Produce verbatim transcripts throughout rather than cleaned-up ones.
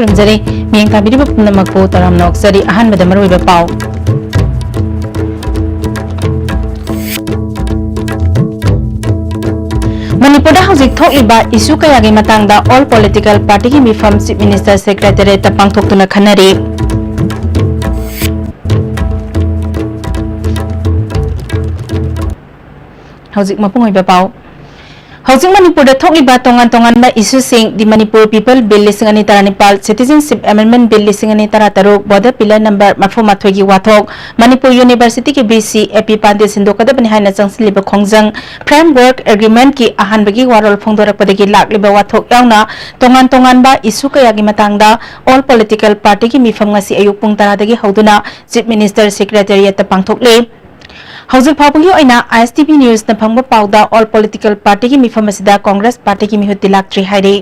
ꯊꯝꯖꯔꯤ꯫ ꯃꯤꯠꯌꯦꯡ ꯇꯥꯕꯤꯔꯤꯕ ꯄꯨꯝꯅꯃꯛꯄꯨ ꯇꯔꯥꯝꯅ ꯑꯣꯛꯆꯔꯤ꯫ ꯑꯍꯥꯟꯕꯗ ꯃꯔꯨꯑꯣꯏꯕ ꯄꯥꯎ꯫ ꯃꯅꯤꯄꯨꯔꯗ ꯍꯧꯖꯤꯛ ꯊꯣꯛꯂꯤꯕ ꯏꯁꯨ ꯀꯌꯥꯒꯤ ꯃꯇꯥꯡꯗ all political partyꯒꯤ ꯃꯤꯐꯝ Chief Minister Secretariatꯇ ꯄꯥꯡꯊꯣꯛꯇꯨꯅ ꯈꯟꯅꯔꯤ꯫ ꯍꯧꯖꯤꯛ ꯃꯄꯨꯡ ꯑꯣꯏꯕ ꯄꯥꯎ꯫ ꯍꯧꯖꯤꯛ ꯃꯅꯤꯄꯨꯔꯗ ꯊꯣꯛꯂꯤꯕ ꯇꯣꯉꯥꯟ ꯇꯣꯉꯥꯟꯕ ꯏꯁꯨꯁꯤꯡ, The Manipur People Bill ꯂꯤꯁꯤꯡ ꯑꯅꯤ ꯇꯔꯥꯅꯤꯄꯥꯜ, Citizenship Amendment Bill ꯂꯤꯁꯤꯡ ꯑꯅꯤ ꯇꯔꯥꯇꯔꯨꯛ, Border Pillar number ꯃꯔꯤꯐꯨ ꯃꯥꯊꯣꯏꯒꯤ ꯋꯥꯊꯣꯛ, Manipur Universityꯒꯤ V C A P ꯄꯥꯟꯗꯦ ꯁꯤꯟꯗꯣꯛꯀꯗꯕꯅꯤ ꯍꯥꯏꯅ ꯆꯪꯁꯤꯜꯂꯤꯕ ꯈꯣꯡꯖꯪ, Framework Agreementꯀꯤ ꯑꯍꯥꯟꯕꯒꯤ ꯋꯥꯔꯣꯜ ꯐꯣꯡꯗꯣꯔꯛꯄꯗꯒꯤ ꯂꯥꯛꯂꯤꯕ ꯋꯥꯊꯣꯛ ꯌꯥꯎꯅ ꯇꯣꯉꯥꯟ ꯇꯣꯉꯥꯟꯕ ꯏꯁꯨ ꯀꯌꯥꯒꯤ ꯃꯇꯥꯡꯗ all political partyꯒꯤ ꯃꯤꯐꯝ ꯉꯁꯤ ꯑꯌꯨꯛ ꯄꯨꯡ ꯇꯔꯥꯗꯒꯤ ꯍꯧꯗꯨꯅ Chief Minister Secretariatꯇ ꯄꯥꯡꯊꯣꯛꯂꯦ꯫ ꯍꯧꯖꯤꯛ ꯐꯥꯎꯕꯒꯤ ꯑꯣꯏꯅ I S T V Newsꯅ ꯐꯪꯕ ꯄꯥꯎꯗ all political partyꯒꯤ ꯃꯤꯐꯝ ꯑꯁꯤꯗ Congress partyꯒꯤ ꯃꯤꯍꯨꯠꯇꯤ ꯂꯥꯛꯇ꯭ꯔꯤ ꯍꯥꯏꯔꯤ꯫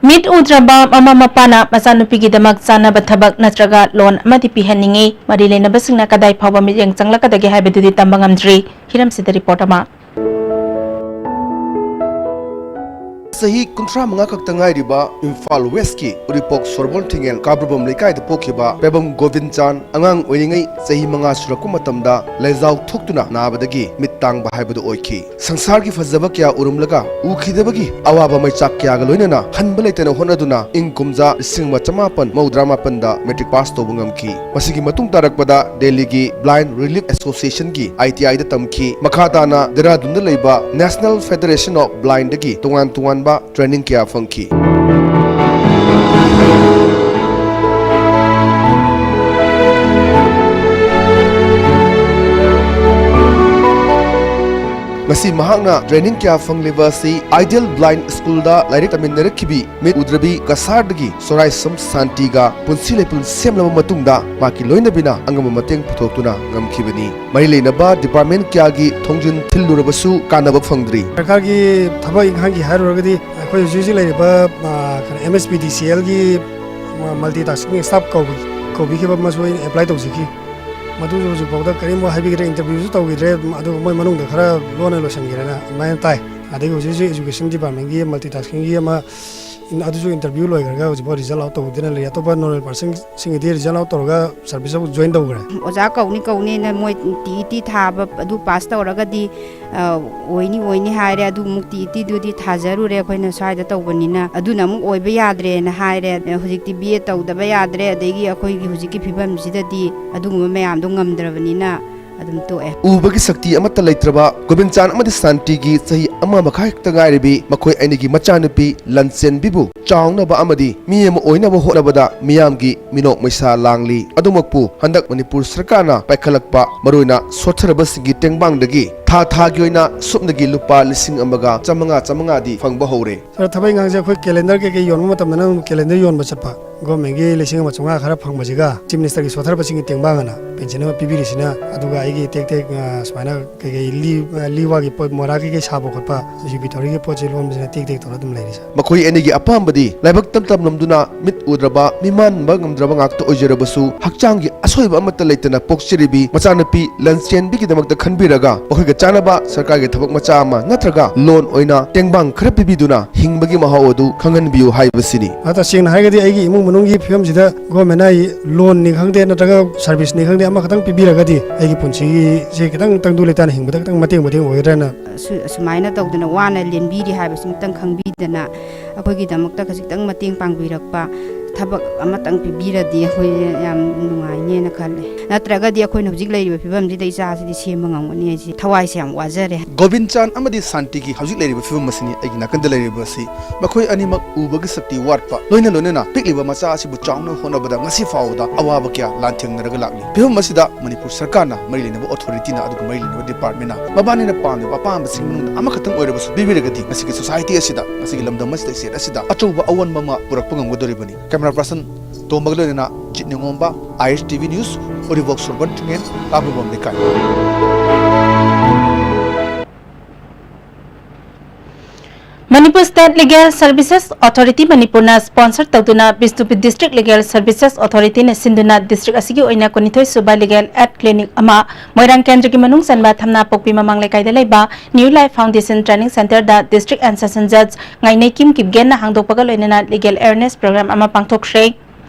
ꯃꯤꯠ ꯎꯗ꯭ꯔꯕ ꯃꯃꯥ ꯃꯄꯥꯅ ꯃꯆꯥꯅꯨꯄꯤꯒꯤꯗꯃꯛ ꯆꯥꯅꯕ ꯊꯕꯛ ꯅꯠꯇ꯭ꯔꯒ loan ꯑꯃꯗꯤ ꯄꯤꯍꯟꯅꯤꯡꯏ꯫ ꯃꯔꯤ ꯂꯩꯅꯕꯁꯤꯡꯅ ꯀꯗꯥꯏ ꯐꯥꯎꯕ ꯃꯤꯠꯌꯦꯡ ꯆꯪꯂꯛꯀꯗꯒꯦ ꯍꯥꯏꯕꯗꯨꯗꯤ ꯇꯝꯕ ꯉꯝꯗ꯭ꯔꯤ꯫ ꯍꯤꯔꯝꯁꯤꯗ report ꯑꯃ꯫ ꯆꯍꯤ ꯀꯨꯟꯊ꯭ꯔꯥ ꯃꯉꯥ ꯈꯛꯇ ꯉꯥꯏꯔꯤꯕ ꯏꯝꯐꯥꯜ Westꯀꯤ ꯎꯔꯤꯄꯣꯛ ꯁꯣꯔꯣꯛ ꯊꯤꯡꯉꯦꯜ ꯀꯥꯕ꯭ꯔꯨꯕꯝ ꯂꯩꯀꯥꯏꯗ ꯄꯣꯛꯈꯤꯕ ꯄꯦꯕꯝ ꯒꯣꯕꯤꯟꯆꯥꯟ ꯑꯉꯥꯡ ꯑꯣꯏꯔꯤꯉꯩ ꯆꯍꯤ ꯃꯉꯥ ꯁꯨꯔꯛꯄ ꯃꯇꯝꯗ ꯂꯩꯖꯥꯎ ꯊꯣꯛꯇꯨꯅ ꯅꯥꯕꯗꯒꯤ ꯃꯤꯠ ꯇꯥꯡꯕ ꯍꯥꯏꯕꯗꯨ ꯑꯣꯏꯈꯤ꯫ ꯁꯪꯁꯥꯔꯒꯤ ꯐꯖꯕ ꯀꯌꯥ ꯎꯔꯨꯝꯂꯒ ꯎꯈꯤꯗꯕꯒꯤ ꯑꯋꯥꯕ ꯃꯩꯆꯥꯛ ꯀꯌꯥꯒ ꯂꯣꯏꯅꯅ ꯍꯟꯕ ꯂꯩꯇꯅ ꯍꯣꯠꯅꯗꯨꯅ ꯏꯪ ꯀꯨꯝꯖꯥ ꯂꯤꯁꯤꯡ ꯑꯃ ꯆꯃꯥꯄꯟ ꯃꯧꯗ꯭ꯔꯥ ꯃꯥꯄꯟꯗ matric pass ꯇꯧꯕ ꯉꯝꯈꯤ꯫ ꯃꯁꯤꯒꯤ ꯃꯇꯨꯡ ꯇꯥꯔꯛꯄꯗ ꯗꯦꯜꯂꯤꯒꯤ Blind Relief Associationꯒꯤ I T Iꯗ ꯇꯝꯈꯤ꯫ ꯃꯈꯥ ꯇꯥꯅ ꯗꯦꯔꯥꯗꯨꯟꯗ ꯂꯩꯕ National Federation of Blindꯗꯒꯤ ꯇꯣꯉꯥꯟ ꯇꯣꯉꯥꯟꯕ training ꯀꯌꯥ ꯐꯪꯈꯤ꯫ ꯉꯁꯤ ꯃꯍꯥꯛꯅ training ꯀꯌꯥ ꯐꯪꯂꯤꯕ ꯑꯁꯤ Ideal Blind Schoolꯗ ꯂꯥꯏꯔꯤꯛ ꯇꯝꯃꯤꯟꯅꯔꯛꯈꯤꯕꯤ ꯃꯤꯠ ꯎꯗ꯭ꯔꯕꯤ ꯀꯁꯥꯔꯗꯒꯤ ꯁꯣꯔꯥꯏꯁꯝ ꯁꯥꯟꯇꯤꯒ ꯄꯨꯟꯁꯤ ꯂꯩꯄꯨꯟ ꯁꯦꯝꯂꯕ ꯃꯇꯨꯡꯗ ꯃꯍꯥꯛꯀꯤ ꯂꯣꯏꯅꯕꯤꯅ ꯑꯉꯝꯕ ꯃꯇꯦꯡ ꯄꯨꯊꯣꯛꯇꯨꯅ ꯉꯝꯈꯤꯕꯅꯤ꯫ ꯃꯔꯤ ꯂꯩꯅꯕ department ꯀꯌꯥꯒꯤ ꯊꯣꯡꯖꯤꯟ ꯊꯤꯜꯂꯨꯔꯕꯁꯨ ꯀꯥꯟꯅꯕ ꯐꯪꯗ꯭ꯔꯤ꯫ ꯁꯔꯀꯥꯔꯒꯤ ꯊꯕꯛ ꯏꯪꯈꯥꯡꯒꯤ ꯍꯥꯏꯔꯨꯔꯒꯗꯤ ꯑꯩꯈꯣꯏ ꯍꯧꯖꯤꯛ ꯍꯧꯖꯤꯛ ꯂꯩꯔꯤꯕ, ꯑ, ꯀꯩꯅꯣ, M S P D C Lꯒꯤ multi tasking staff ꯀꯧꯕ-, ꯀꯧꯕꯤꯈꯤꯕ ꯑꯃꯁꯨ ꯑꯩꯅ apply ꯇꯧꯖꯈꯤ꯫ ꯃꯗꯨꯁꯨ ꯍꯧꯖꯤꯛꯐꯥꯎꯗ ꯀꯔꯤꯝꯐꯥꯎ ꯍꯥꯏꯕꯤꯈꯤꯗ꯭ꯔꯦ, interviewꯁꯨ ꯇꯧꯈꯤꯗ꯭ꯔꯦ꯫ ꯑꯗꯨꯒ ꯃꯣꯏ ꯃꯅꯨꯡꯗ ꯈꯔ ꯂꯣꯟꯅ ꯂꯣꯏꯁꯤꯟꯈ꯭ꯔꯦꯅ ꯑꯗꯨꯃꯥꯏꯅ ꯇꯥꯏ꯫ ꯑꯗꯒꯤ ꯍꯧꯖꯤꯛ ꯍꯧꯖꯤꯛ education departmentꯀꯤ multi taskingꯒꯤ ꯑꯃ, ꯑꯗꯨꯁꯨ interview ꯂꯣꯏꯈ꯭ꯔꯒ ꯍꯧꯖꯤꯛꯐꯥꯎ result out ꯇꯧꯗꯅ ꯂꯩ꯫ ꯑꯇꯣꯞꯄ normal personꯁꯤꯡꯒꯤꯗꯤ result out ꯇꯧꯔꯒ service ꯑꯃꯨꯛ join ꯇꯧꯈ꯭ꯔꯦ꯫ ꯑꯣꯖꯥ ꯀꯧꯅꯤ ꯀꯧꯅꯤꯅ ꯃꯣꯏ T E T ꯊꯥꯕ ꯑꯗꯨ pass ꯇꯧꯔꯒꯗꯤ, ꯑ, ꯑꯣꯏꯅꯤ ꯑꯣꯏꯅꯤ ꯍꯥꯏꯔꯦ꯫ ꯑꯗꯨ ꯑꯃꯨꯛ T E Tꯗꯨꯗꯤ ꯊꯥꯖꯔꯨꯔꯦ ꯑꯩꯈꯣꯏꯅ ꯁ꯭ꯋꯥꯏꯗ ꯇꯧꯕꯅꯤꯅ, ꯑꯗꯨꯅ ꯑꯃꯨꯛ ꯑꯣꯏꯕ ꯌꯥꯗ꯭ꯔꯦꯅ ꯍꯥꯏꯔꯦ꯫ ꯍꯧꯖꯤꯛꯇꯤ B Ed ꯇꯧꯗꯕ ꯌꯥꯗ꯭ꯔꯦ, ꯑꯗꯒꯤ ꯑꯩꯈꯣꯏꯒꯤ ꯍꯧꯖꯤꯛꯀꯤ ꯐꯤꯕꯝꯁꯤꯗꯗꯤ ꯑꯗꯨꯒꯨꯝꯕ ꯃꯌꯥꯝꯗꯣ ꯉꯝꯗ꯭ꯔꯕꯅꯤꯅ ꯑꯗꯨꯝ ꯇꯣꯛꯑꯦ꯫ ꯎꯕꯒꯤ ꯁꯛꯇꯤ ꯑꯃꯠꯇ ꯂꯩꯇ꯭ꯔꯕ ꯒꯣꯕꯤꯟꯆꯥꯟ ꯑꯃꯗꯤ ꯁꯥꯟꯇꯤꯒꯤ ꯆꯍꯤ ꯑꯃ ꯃꯈꯥꯏ ꯈꯛꯇ ꯉꯥꯏꯔꯤꯕꯤ ꯃꯈꯣꯏ ꯑꯅꯤꯒꯤ ꯃꯆꯥꯅꯨꯄꯤ ꯂꯟꯆꯦꯟꯕꯤꯕꯨ ꯆꯥꯎꯅꯕ ꯑꯃꯗꯤ ꯃꯤ ꯑꯃ ꯑꯣꯏꯅꯕ ꯍꯣꯠꯅꯕꯗ ꯃꯤꯌꯥꯝꯒꯤ ꯃꯤꯅꯣꯛ ꯃꯩꯁꯥ ꯂꯥꯡꯂꯤ꯫ ꯑꯗꯨꯃꯛꯄꯨ ꯍꯟꯗꯛ ꯃꯅꯤꯄꯨꯔ ꯁꯔꯀꯥꯔꯅ ꯄꯥꯏꯈꯠꯂꯛꯄ ꯃꯔꯨꯑꯣꯏꯅ ꯁꯣꯠꯊꯔꯕꯁꯤꯡꯒꯤ ꯇꯦꯡꯕꯥꯡꯗꯒꯤ ꯊꯥ ꯊꯥꯒꯤ ꯑꯣꯏꯅ ꯁꯨꯞꯅꯒꯤ ꯂꯨꯄꯥ ꯂꯤꯁꯤꯡ ꯑꯃꯒ ꯆꯥꯃꯉꯥ ꯆꯥꯃꯉꯥꯗꯤ ꯐꯪꯕ ꯍꯧꯔꯦ꯫ ꯁꯥꯔ, ꯊꯕꯛ ꯏꯪꯈꯥꯡꯁꯦ ꯑꯩꯈꯣꯏ calendar ꯀꯩꯀꯩ ꯌꯣꯟꯕ ꯃꯇꯝꯗꯅ ꯑꯗꯨꯝ calendar ꯌꯣꯟꯕ ꯆꯠꯄ꯫ Governmentꯀꯤ ꯂꯤꯁꯤꯡ ꯑꯃ ꯆꯥꯃꯉꯥ ꯈꯔ ꯐꯪꯕꯁꯤꯒ Chief Ministerꯒꯤ ꯁꯣꯠꯊꯔꯛꯄꯁꯤꯡꯒꯤ ꯇꯦꯡꯕꯥꯡ ꯑꯅ pension ꯑꯃ ꯄꯤꯕꯤꯔꯤꯁꯤꯅ, ꯑꯗꯨꯒ ꯑꯩꯒꯤ ꯇꯦꯛ ꯇꯦꯛ, ꯑ, ꯁꯨꯃꯥꯏꯅ ꯀꯩꯀꯩ ꯂꯤ-, ꯑ, ꯂꯤꯋꯥꯒꯤ ꯄꯣꯠ, ꯃꯣꯔꯥ ꯀꯩꯀꯩ ꯁꯥꯕ ꯈꯣꯠꯄ, ꯌꯨꯕꯤ ꯊꯧꯔꯤꯒꯤ ꯄꯣꯠ ꯆꯩ ꯂꯣꯟꯕꯁꯤꯅ ꯇꯦꯛ ꯇꯦꯛ ꯇꯧꯔ ꯑꯗꯨꯝ ꯂꯩꯔꯤ, ꯁꯥꯔ꯫ ꯃꯈꯣꯏ ꯑꯅꯤꯒꯤ ꯑꯄꯥꯝꯕꯗꯤ ꯂꯥꯏꯕꯛ ꯇꯝ ꯇꯝꯂꯝꯗꯨꯅ ꯃꯤꯠ ꯎꯗ꯭ꯔꯕ, ꯃꯤꯃꯥꯟꯕ ꯉꯝꯗ꯭ꯔꯕ ꯉꯥꯛꯇ ꯑꯣꯏꯖꯔꯕꯁꯨ, ꯍꯛꯆꯥꯡꯒꯤ ꯑꯁꯣꯏꯕ ꯑꯃꯠꯇ ꯂꯩꯇꯅ ꯄꯣꯛꯆꯔꯤꯕꯤ ꯃꯆꯥꯅꯨꯄꯤ ꯂꯟꯆꯦꯟꯕꯤꯒꯤꯗꯃꯛꯇ ꯈꯟꯕꯤꯔꯒ, ꯃꯈꯣꯏꯒ ꯆꯥꯟꯅꯕ ꯁꯔꯀꯥꯔꯒꯤ ꯊꯕꯛ ꯃꯆꯥ ꯑꯃ ꯅꯠꯇ꯭ꯔꯒ loan ꯑꯣꯏꯅ ꯇꯦꯡꯕꯥꯡ ꯈꯔ ꯄꯤꯕꯤꯗꯨꯅ ꯍꯤꯡꯕꯒꯤ ꯃꯍꯥꯎ ꯑꯗꯨ ꯈꯪꯍꯟꯕꯤꯌꯨ ꯍꯥꯏꯕꯁꯤꯅꯤ꯫ ꯑ, ꯇꯁꯦꯡꯅ ꯍꯥꯏꯔꯒꯗꯤ ꯑꯩꯒꯤ ꯏꯃꯨꯡ ꯃꯅꯨꯡꯒꯤ ꯐꯤꯕꯝꯁꯤꯗ governmentꯅ ꯑꯩ loanꯅꯤ ꯈꯪꯗꯦ ꯅꯠꯇ꯭ꯔꯒ serviceꯅꯤ ꯈꯪꯗꯦ ꯑꯃꯈꯛꯇꯪ ꯄꯤꯕꯤꯔꯒꯗꯤ ꯑꯩꯒꯤ ꯄꯨꯟꯁꯤꯁꯦ ꯈꯤꯇꯪ ꯇꯪꯗꯨ ꯂꯩꯇꯥꯅ ꯍꯤꯡꯕꯗ ꯈꯤꯇꯪ ꯃꯇꯦꯡ, ꯃꯇꯦꯡ ꯑꯣꯏꯒꯗ꯭ꯔꯅ꯫ ꯑꯁꯨ-, ꯑꯁꯨꯃꯥꯏꯅ ꯇꯧꯗꯅ ꯋꯥꯅ ꯂꯦꯟꯕꯤꯔꯤ ꯍꯥꯏꯕꯁꯤꯃꯇꯪ ꯈꯪꯕꯤꯗꯅ ꯑꯩꯈꯣꯏꯒꯤꯗꯃꯛꯇ ꯈꯖꯤꯛꯇꯪ ꯃꯇꯦꯡ ꯄꯥꯡꯕꯤꯔꯛꯄ ꯊꯕꯛ ꯑꯃꯇꯪ ꯄꯤꯕꯤꯔꯗꯤ ꯑꯩꯈꯣꯏ ꯌꯥꯝ ꯅꯨꯡꯉꯥꯏꯅꯦꯅ ꯈꯜꯂꯦ꯫ ꯅꯠꯇ꯭ꯔꯒꯗꯤ ꯑꯩꯈꯣꯏꯅ ꯍꯧꯖꯤꯛ ꯂꯩꯔꯤꯕ ꯐꯤꯕꯝꯁꯤꯗ ꯏꯆꯥꯁꯤꯗꯤ ꯁꯦꯝꯕ ꯉꯝꯒꯅꯤ ꯍꯥꯏꯁꯤ ꯊꯋꯥꯏꯁꯦ ꯌꯥꯝ ꯋꯥꯖꯔꯦ꯫ ꯒꯣꯕꯤꯟ ꯆꯥꯟ ꯑꯃꯗꯤ ꯁꯥꯟꯇꯤꯒꯤ ꯍꯧꯖꯤꯛ ꯂꯩꯔꯤꯕ ꯐꯤꯕꯝ ꯑꯁꯤꯅꯤ꯫ ꯑꯩꯒꯤ ꯅꯥꯀꯟꯗ ꯂꯩꯔꯤꯕ ꯑꯁꯤ ꯃꯈꯣꯏ ꯑꯅꯤꯃꯛ ꯎꯕꯒꯤ ꯁꯛꯇꯤ ꯋꯥꯠꯄ, ꯂꯣꯏꯅ ꯂꯣꯏꯅꯅ ꯄꯤꯛꯂꯤꯕ ꯃꯆꯥ ꯑꯁꯤꯕꯨ ꯆꯥꯎꯅꯕ ꯍꯣꯠꯅꯕꯗ ꯉꯁꯤ ꯐꯥꯎꯕꯗ ꯑꯋꯥꯕ ꯀꯌꯥ ꯂꯥꯟꯊꯦꯡꯅꯔꯒ ꯂꯥꯛꯂꯤ꯫ ꯐꯤꯕꯝ ꯑꯁꯤꯗ ꯃꯅꯤꯄꯨꯔ ꯁꯔꯀꯥꯔꯅ ꯃꯔꯤ ꯂꯩꯅꯕ ꯑꯣꯊꯣꯔꯤꯇꯤꯅ ꯑꯗꯨꯒ ꯃꯔꯤ ꯂꯩꯅꯕ ꯗꯤꯄꯥꯔꯠꯃꯦꯟꯅ ꯃꯕꯥꯅꯤꯅ ꯄꯥꯝꯂꯤꯕ ꯑꯄꯥꯝꯕꯁꯤꯡ ꯃꯅꯨꯡꯗ ꯑꯃꯈꯛꯇꯪ ꯑꯣꯏꯔꯕꯁꯨ ꯄꯤꯕꯤꯔꯒꯗꯤ ꯉꯁꯤꯒꯤ ꯁꯣꯁꯥꯏꯇꯤ ꯑꯁꯤꯗ, ꯉꯁꯤꯒꯤ ꯂꯝꯗꯝ ꯑꯁꯤꯗ, ꯏꯁꯇꯦꯠ ꯑꯁꯤꯗ ꯑꯆꯧꯕ ꯑꯑꯣꯟꯕ ꯑꯃ ꯄꯨꯔꯛꯄ ꯉꯝꯒꯗꯧꯔꯤꯕꯅꯤ꯫ ꯀꯦꯃꯦꯔꯥ ꯄꯔꯁꯟ ꯇꯣꯝꯕꯒ ꯂꯣꯏꯅꯅ ꯖꯤꯠ ꯅꯤꯉꯣꯝꯕ, ꯑꯥꯏ ꯑꯦꯁ ꯇꯤ ꯚꯤ ꯅ꯭ꯌꯨꯁ, ꯎꯔꯤꯄꯣꯛ ꯁꯨꯔꯕꯟ ꯊꯤꯡꯉꯦꯟ, ꯀꯥꯡꯄꯣꯛꯄꯝ ꯂꯩꯀꯥꯏ꯫ Manipur state legal services authority ꯃꯅꯤꯄꯨꯔꯅ ꯁ꯭ꯄꯣꯟꯁꯔ ꯇꯧꯗꯨꯅ ꯕꯤꯁꯅꯨꯄꯨꯔ ꯗꯤꯁꯇ꯭ꯔꯤꯛ ꯂꯤꯒꯦꯜ ꯁꯔꯚꯤꯁꯦꯁ ꯑꯣꯊꯣꯔꯤꯇꯤꯅ ꯁꯤꯟꯗꯨꯅ ꯗꯤꯁꯇ꯭ꯔꯤꯛ ꯑꯁꯤꯒꯤ ꯑꯣꯏꯅ ꯀꯨꯟꯅꯤꯊꯣꯏ ꯁꯨꯕ ꯂꯤꯒꯦꯜ ꯑꯦꯗ ꯀ꯭ꯂꯤꯅꯤꯛ ꯑꯃ ꯃꯣꯏꯔꯥꯡ ꯀꯦꯟꯗ꯭ꯔꯒꯤ ꯃꯅꯨꯡ ꯆꯟꯕ ꯊꯝꯅꯥꯄꯣꯛꯄꯤ ꯃꯃꯥꯡ ꯂꯩꯀꯥꯏꯗ ꯂꯩꯕ ꯅ꯭ꯌꯨ ꯂꯥꯏꯐ ꯐꯥꯎꯟꯗꯦꯁꯟ ꯇ꯭ꯔꯦꯅꯤꯡ ꯁꯦꯟꯇꯔꯗ ꯗꯤꯁꯇ꯭ꯔꯤꯛ ꯑꯦꯟ ꯁꯦꯁꯟ ꯖꯖ ꯉꯥꯏꯅꯩꯀꯤꯝ ꯀꯤꯞꯒꯦꯟꯅ ꯍꯥꯡꯗꯣꯛꯄꯒ ꯂꯣꯏꯅꯅ ꯂꯤꯒꯦꯜ ꯑꯦꯋꯦꯔꯅꯦꯁ ꯄ꯭ꯔꯣꯒ꯭ꯔꯥꯝ ꯑꯃ ꯄꯥꯡꯊꯣꯛꯈ꯭ꯔꯦ꯫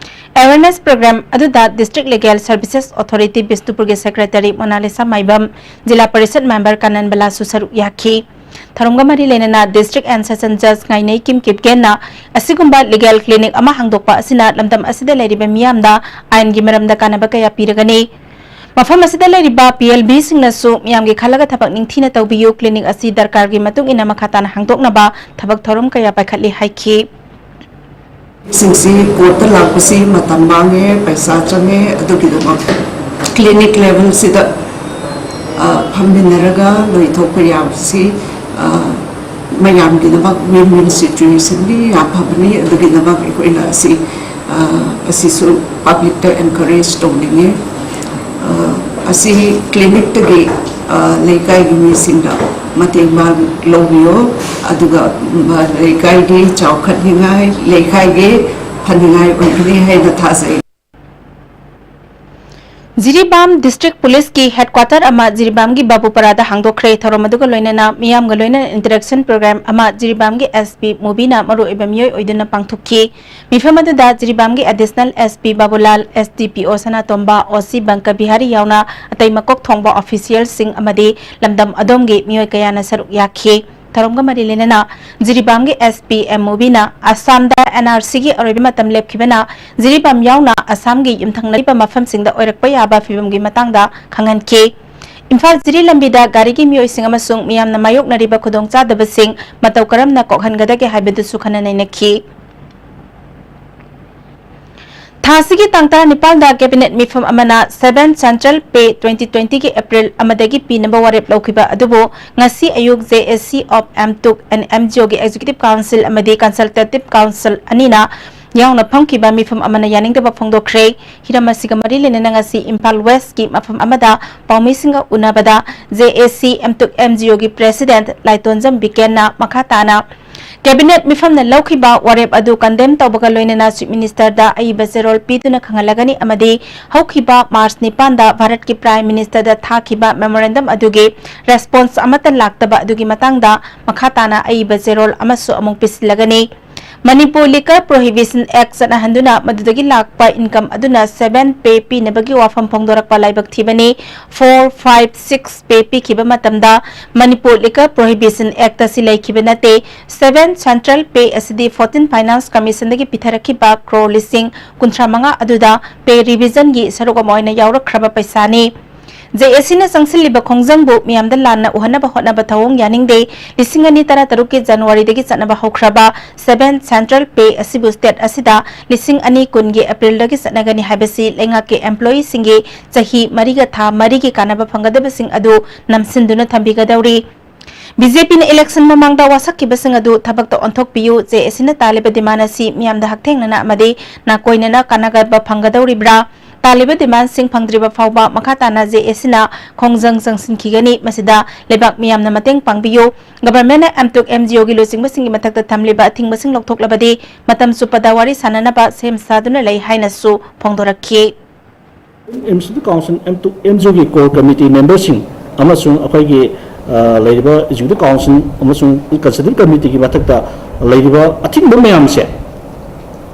ꯑꯦꯋꯦꯔꯅꯦꯁ ꯄ꯭ꯔꯣꯒ꯭ꯔꯥꯝ ꯑꯗꯨꯗ ꯗꯤꯁꯇ꯭ꯔꯤꯛ ꯂꯤꯒꯦꯜ ꯁꯔꯚꯤꯁꯦꯁ ꯑꯣꯊꯣꯔꯤꯇꯤ ꯕꯤꯁꯅꯨꯄꯨꯔꯒꯤ ꯁꯦꯀ꯭ꯔꯦꯇꯔꯤ ꯃꯣꯅꯥꯂꯤꯁꯥ ꯃꯥꯏꯕꯝ, ꯖꯤꯂꯥ ꯄꯔꯤꯁꯠ ꯃꯦꯝꯕꯔ ꯀꯥꯅꯟ ꯕꯂꯥꯁꯨ ꯁꯔꯨꯛ ꯌꯥꯈꯤ꯫ ꯊꯧꯔꯝꯒ ꯃꯔꯤ ꯂꯩꯅꯅ ꯗꯤꯁꯇ꯭ꯔꯤꯛ ꯑꯦꯟ ꯁꯦꯁꯟ ꯖꯖ ꯉꯥꯏꯅꯩꯀꯤꯝ ꯀꯤꯞꯒꯦꯟꯅ ꯑꯁꯤꯒꯨꯝꯕ ꯂꯤꯒꯦꯜ ꯀ꯭ꯂꯤꯅꯤꯛ ꯑꯃ ꯍꯥꯡꯗꯣꯛꯄ ꯑꯁꯤꯅ ꯂꯝꯗꯝ ꯑꯁꯤꯗ ꯂꯩꯔꯤꯕ ꯃꯤꯌꯥꯝꯗ ꯑꯥꯏꯟꯒꯤ ꯃꯔꯝꯗ ꯀꯥꯟꯅꯕ ꯀꯌꯥ ꯄꯤꯔꯒꯅꯤ꯫ ꯃꯐꯝ ꯑꯁꯤꯗ ꯂꯩꯔꯤꯕ ꯄꯤ ꯑꯦꯜ ꯕꯤꯁꯤꯡꯅꯁꯨ ꯃꯤꯌꯥꯝꯒꯤ ꯈꯜꯂꯒ ꯊꯕꯛ ꯅꯤꯡꯊꯤꯅ ꯇꯧꯕꯤꯌꯨ, ꯀ꯭ꯂꯤꯅꯤꯛ ꯑꯁꯤ ꯗꯔꯀꯥꯔꯒꯤ ꯃꯇꯨꯡ ꯏꯟꯅ ꯃꯈꯥ ꯇꯥꯅ ꯍꯥꯡꯗꯣꯛꯅꯕ ꯊꯕꯛ ꯊꯧꯔꯝ ꯀꯌꯥ ꯄꯥꯏꯈꯠꯂꯤ ꯍꯥꯏꯈꯤ꯫ ꯁꯤꯡꯁꯤ ꯀꯣꯔꯠꯇ ꯂꯥꯛꯄꯁꯤ ꯃꯇꯝ ꯃꯥꯡꯉꯦ, ꯄꯩꯁꯥ ꯆꯪꯉꯦ, ꯑꯗꯨꯒꯤꯗꯃꯛ ꯀ꯭ꯂꯤꯅꯤꯛ ꯂꯦꯚꯦꯜꯁꯤꯗ, ꯑ, ꯐꯝꯃꯤꯟꯅꯔꯒ ꯂꯣꯏꯊꯣꯛꯄ ꯌꯥꯕꯁꯤ, ꯑ, ꯃꯌꯥꯝꯒꯤꯗꯃꯛ ꯋꯤꯟ ꯋꯤꯟ ꯁꯤꯆꯨꯋꯦꯁꯟꯅꯤ, ꯌꯥꯝ ꯐꯕꯅꯤ꯫ ꯑꯗꯨꯒꯤꯗꯃꯛ ꯑꯩꯈꯣꯏꯅ ꯑꯁꯤ, ꯑ, ꯑꯁꯤꯁꯨ ꯄꯕ꯭ꯂꯤꯛꯇ ꯑꯦꯟꯀꯔꯦꯖ ꯇꯧꯅꯤꯡꯉꯤ꯫ ꯑ, ꯑꯁꯤ ꯀ꯭ꯂꯤꯅꯤꯛꯇꯒꯤ, ꯑ, ꯂꯩꯀꯥꯏꯒꯤ ꯃꯤꯁꯤꯡꯅ ꯃꯇꯦꯡ ꯄꯥꯡ ꯂꯧꯕꯤꯌꯣ, ꯑꯗꯨꯒ, ꯎꯝ, ꯂꯩꯀꯥꯏꯒꯤ ꯆꯥꯎꯈꯠꯅꯤꯡꯉꯥꯏ, ꯂꯩꯀꯥꯏꯒꯤ ꯐꯅꯤꯡꯉꯥꯏ ꯑꯣꯏꯒꯅꯤ ꯍꯥꯏꯅ ꯊꯥꯖꯩ꯫ ꯖꯤꯔꯤꯕꯥꯝ ꯗꯤꯁꯇ꯭ꯔꯤꯛ ꯄꯨꯂꯤꯁꯀꯤ ꯍꯦꯗꯀ꯭ꯋꯥꯇꯔ ꯑꯃ ꯖꯤꯔꯤꯕꯥꯝꯒꯤ ꯕꯥꯕꯨꯄꯥꯔꯥꯗ ꯍꯥꯡꯗꯣꯛꯈ꯭ꯔꯦ꯫ ꯊꯧꯔꯝ ꯑꯗꯨꯒ ꯂꯣꯏꯅꯅ ꯃꯤꯌꯥꯝꯒ ꯂꯣꯏꯅꯅ ꯏꯟꯇꯔꯦꯛꯁꯟ ꯄ꯭ꯔꯣꯒ꯭ꯔꯥꯝ ꯑꯃ ꯖꯤꯔꯤꯕꯥꯝꯒꯤ ꯑꯦꯁ ꯄꯤ ꯃꯨꯕꯤꯅ ꯃꯔꯨꯑꯣꯏꯕ ꯃꯤꯑꯣꯏ ꯑꯣꯏꯗꯨꯅ ꯄꯥꯡꯊꯣꯛꯈꯤ꯫ ꯃꯤꯐꯝ ꯑꯗꯨꯗ ꯖꯤꯔꯤꯕꯥꯝꯒꯤ additional S P ꯕꯥꯕꯨꯂꯥꯜ, S D ꯄꯤ ꯑꯣ ꯁꯅꯥꯇꯣꯝꯕ, ꯑꯣ ꯁꯤ ꯕꯪꯀ ꯕꯤꯍꯥꯔꯤ ꯌꯥꯎꯅ ꯑꯇꯩ ꯃꯀꯣꯛ ꯊꯣꯡꯕ ꯑꯣꯐꯤꯁꯤꯌꯦꯜꯁꯤꯡ ꯑꯃꯗꯤ ꯂꯝꯗꯝ ꯑꯗꯣꯝꯒꯤ ꯃꯤꯑꯣꯏ ꯀꯌꯥꯅ ꯁꯔꯨꯛ ꯌꯥꯈꯤ꯫ ꯊꯧꯔꯝꯒ ꯃꯔꯤ ꯂꯩꯅꯅ ꯖꯤꯔꯤꯕꯥꯝꯒꯤ ꯑꯦꯁ ꯄꯤ ꯑꯦꯝ ꯃꯨꯕꯤꯅ ꯑꯁꯥꯝꯗ ꯑꯦꯟ ꯑꯥꯔ ꯁꯤꯒꯤ ꯑꯔꯣꯏꯕ ꯃꯇꯝ ꯂꯦꯞꯈꯤꯕꯅ ꯖꯤꯔꯤꯕꯥꯝ ꯌꯥꯎꯅ ꯑꯁꯥꯝꯒꯤ ꯌꯨꯝꯊꯪꯅꯔꯤꯕ ꯃꯐꯝꯁꯤꯡꯗ ꯑꯣꯏꯔꯛꯄ ꯌꯥꯕ ꯐꯤꯕꯝꯒꯤ ꯃꯇꯥꯡꯗ ꯈꯪꯍꯟꯈꯤ꯫ ꯏꯝꯐꯥꯜ ꯖꯤꯔꯤ ꯂꯝꯕꯤꯗ ꯒꯥꯔꯤꯒꯤ ꯃꯤꯑꯣꯏꯁꯤꯡ ꯑꯃꯁꯨꯡ ꯃꯤꯌꯥꯝꯅ ꯃꯥꯌꯣꯛꯅꯔꯤꯕ ꯈꯨꯗꯣꯡꯆꯥꯗꯕꯁꯤꯡ ꯃꯇꯧ ꯀꯔꯝꯅ ꯀꯣꯛꯍꯟꯒꯗꯒꯦ ꯍꯥꯏꯕꯗꯨꯁꯨ ꯈꯟꯅ ꯅꯩꯅꯈꯤ꯫ ꯊꯥ ꯑꯁꯤꯒꯤ ꯇꯥꯡ ꯇꯔꯥꯅꯤꯄꯥꯟꯗ cabinet ꯃꯤꯐꯝ ꯑꯃꯅ seven Central Pay twenty twenty ꯒꯤ April ꯑꯃꯗꯒꯤ ꯄꯤꯅꯕ ꯋꯥꯔꯦꯞ ꯂꯧꯈꯤꯕ ꯑꯗꯨꯕꯨ ꯉꯁꯤ ꯑꯌꯨꯛ J A C of M tuk and M G O ꯒꯤ Executive Council ꯑꯃꯗꯤ Consultative Council ꯑꯅꯤꯅ ꯌꯥꯎꯅ ꯐꯝꯈꯤꯕ ꯃꯤꯐꯝ ꯑꯃꯅ ꯌꯥꯅꯤꯡꯗꯕ ꯐꯣꯡꯗꯣꯛꯈ꯭ꯔꯦ꯫ ꯍꯤꯔꯝ ꯑꯁꯤꯒ ꯃꯔꯤ ꯂꯩꯅꯅ ꯉꯁꯤ ꯏꯝꯐꯥꯜ ꯋꯦꯁꯀꯤ ꯃꯐꯝ ꯑꯃꯗ ꯄꯥꯎꯃꯤꯁꯤꯡꯒ ꯎꯅꯕꯗ J A C M tuk M G O ꯒꯤ President ꯂꯥꯏꯇꯣꯟꯖꯝ ꯕꯤꯀꯦꯟꯅ ꯃꯈꯥ ꯇꯥꯅ cabinet ꯃꯤꯐꯝꯅ ꯂꯧꯈꯤꯕ ꯋꯥꯔꯦꯞ ꯑꯗꯨ condemn ꯇꯧꯕꯒ ꯂꯣꯏꯅꯅ Chief Minister ꯗ ꯑꯏꯕ ꯆꯦꯔꯣꯜ ꯄꯤꯗꯨꯅ ꯈꯪꯍꯜꯂꯒꯅꯤ ꯑꯃꯗꯤ ꯍꯧꯈꯤꯕ March ꯅꯤꯄꯥꯟꯗ ꯚꯥꯔꯠꯀꯤ Prime Minister ꯗ ꯊꯥꯈꯤꯕ memorandum ꯑꯗꯨꯒꯤ response ꯑꯃꯠꯇ ꯂꯥꯛꯇꯕ ꯑꯗꯨꯒꯤ ꯃꯇꯥꯡꯗ ꯃꯈꯥ ꯇꯥꯅ ꯑꯏꯕ ꯆꯦꯔꯣꯜ ꯑꯃꯁꯨ ꯑꯃꯨꯛ ꯄꯤꯁꯤꯜꯂꯒꯅꯤ꯫ Manipur Liquor Prohibition Act ꯆꯠꯅꯍꯟꯗꯨꯅ ꯃꯗꯨꯗꯒꯤ ꯂꯥꯛꯄ income ꯑꯗꯨꯅ seven pay ꯄꯤꯅꯕꯒꯤ ꯋꯥꯐꯝ ꯐꯣꯡꯗꯣꯔꯛꯄ ꯂꯥꯏꯕꯛ ꯊꯤꯕꯅꯤ꯫ Four, five, six pay ꯄꯤꯈꯤꯕ ꯃꯇꯝꯗ Manipur Liquor Prohibition Act ꯑꯁꯤ ꯂꯩꯈꯤꯕ ꯅꯠꯇꯦ꯫ Seven Central Pay ꯑꯁꯤꯗꯤ fourteen Finance Commission ꯗꯒꯤ ꯄꯤꯊꯔꯛꯈꯤꯕ ꯀ꯭ꯔꯣꯔ ꯂꯤꯁꯤꯡ ꯀꯨꯟꯊ꯭ꯔꯥ ꯃꯉꯥ ꯑꯗꯨꯗ pay revision ꯒꯤ ꯁꯔꯨꯛ ꯑꯃ ꯑꯣꯏꯅ ꯌꯥꯎꯔꯛꯈ꯭ꯔꯕ ꯄꯩꯁꯥꯅꯤ꯫ J A C ꯅ ꯆꯪꯁꯤꯜꯂꯤꯕ ꯈꯣꯡꯖꯪꯕꯨ ꯃꯤꯌꯥꯝꯗ ꯂꯥꯟꯅ ꯎꯍꯟꯅꯕ ꯍꯣꯠꯅꯕ ꯊꯧꯑꯣꯡ ꯌꯥꯅꯤꯡꯗꯦ꯫ ꯂꯤꯁꯤꯡ ꯑꯅꯤ ꯇꯔꯥ ꯇꯔꯨꯛꯀꯤ January ꯗꯒꯤ ꯆꯠꯅꯕ ꯍꯧꯈ꯭ꯔꯕ seven Central Pay ꯑꯁꯤꯕꯨ state ꯑꯁꯤꯗ ꯂꯤꯁꯤꯡ ꯑꯅꯤ ꯀꯨꯟꯒꯤ April ꯗꯒꯤ ꯆꯠꯅꯒꯅꯤ ꯍꯥꯏꯕꯁꯤ ꯂꯩꯉꯥꯛꯀꯤ employee ꯁꯤꯡꯒꯤ ꯆꯍꯤ ꯃꯔꯤꯒ ꯊꯥ ꯃꯔꯤꯒꯤ ꯀꯥꯟꯅꯕ ꯐꯪꯒꯗꯕꯁꯤꯡ ꯑꯗꯨ ꯅꯝꯁꯤꯟꯗꯨꯅ ꯊꯝꯕꯤꯒꯗꯧꯔꯤ꯫ B J P ꯅ election ꯃꯃꯥꯡꯗ ꯋꯥꯁꯛꯈꯤꯕꯁꯤꯡ ꯑꯗꯨ ꯊꯕꯛꯇ ꯑꯣꯟꯊꯣꯛꯄꯤꯌꯨ꯫ J A C ꯅ ꯇꯥꯜꯂꯤꯕ demand ꯑꯁꯤ ꯃꯤꯌꯥꯝꯗ ꯍꯛꯊꯦꯡꯅꯅ ꯑꯃꯗꯤ ꯅꯥꯀꯣꯏꯅꯅ ꯀꯥꯟꯅꯕ ꯐꯪꯒꯗꯧꯔꯤꯕ꯭ꯔꯥ? ꯇꯥꯜꯂꯤꯕ demand ꯁꯤꯡ ꯐꯪꯗ꯭ꯔꯤꯕ ꯐꯥꯎꯕ ꯃꯈꯥ ꯇꯥꯅ J A C ꯅ ꯈꯣꯡꯖꯪ ꯆꯪꯁꯤꯟꯈꯤꯒꯅꯤ꯫ ꯃꯁꯤꯗ ꯂꯩꯕꯥꯛ ꯃꯤꯌꯥꯝꯅ ꯃꯇꯦꯡ ꯄꯥꯡꯕꯤꯌꯨ꯫ Government ꯅ M tuk M G O ꯒꯤ ꯂꯨꯆꯤꯡꯕꯁꯤꯡꯒꯤ ꯃꯊꯛꯇ ꯊꯝꯂꯤꯕ ꯑꯊꯤꯡꯕꯁꯤꯡ ꯂꯧꯊꯣꯛꯂꯕꯗꯤ ꯃꯇꯝ ꯆꯨꯞꯄꯗ ꯋꯥꯔꯤ ꯁꯥꯅꯅꯕ ꯁꯦꯝ ꯁꯥꯗꯨꯅ ꯂꯩ ꯍꯥꯏꯅꯁꯨ ꯐꯣꯡꯗꯣꯔꯛꯈꯤ꯫ Municipal Council M tuk M G O ꯒꯤ core committee member ꯁꯤꯡ ꯑꯃꯁꯨꯡ ꯑꯩꯈꯣꯏꯒꯤ, ꯑ, ꯂꯩꯔꯤꯕ Executive Council ꯑꯃꯁꯨꯡ Consultative Committee ꯒꯤ ꯃꯊꯛꯇ ꯂꯩꯔꯤꯕ ꯑꯊꯤꯡꯕ ꯃꯌꯥꯝꯁꯦ